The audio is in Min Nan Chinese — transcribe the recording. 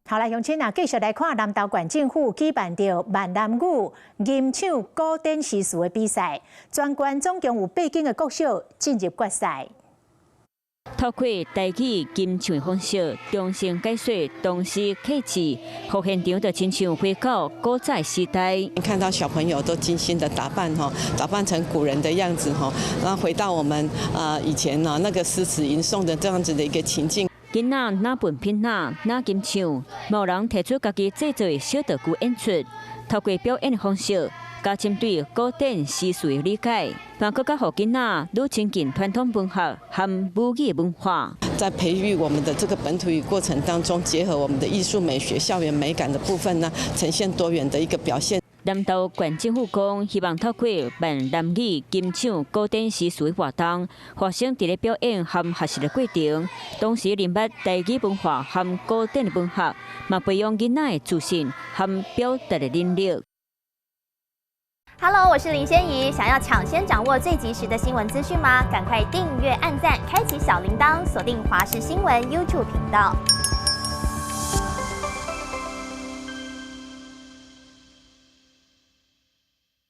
好來，鄉親啊，繼續來看南投縣政府舉辦著閩南語吟唱古典詩詞的比賽，全縣總共有八間的國小進入決賽。透過台語吟唱方式，重新解說唐詩歌詞，予現場就親像回到古早時代。看到小朋友都精心的打扮，打扮成古人的樣子，然後回到我們啊以前呢那個詩詞吟誦的這樣子的一個情境。囡仔若笨品仔，若吟唱，嘛有人提出家己製作的小道具演出，透過表演的方式，加深對古典詩詞的理解，嘛閣較予囡仔愈親近傳統文學和母語文化。在培育我們的這個本土語過程當中，結合我們的藝術美學、校園美感的部分呢，呈現多元的一個表現。南投縣政府講，希望透過閩南語吟唱古典詩詞活動，學生佇咧表演和學習的過程，同時認捌台語文化和古典的文學，嘛培養囡仔的自信和表達的能力。 Hello，我是林仙怡，想要搶先掌握最及時的新聞資訊嗎？趕快訂閱、按讚、開啟小鈴鐺，鎖定華視新聞 YouTube 頻道。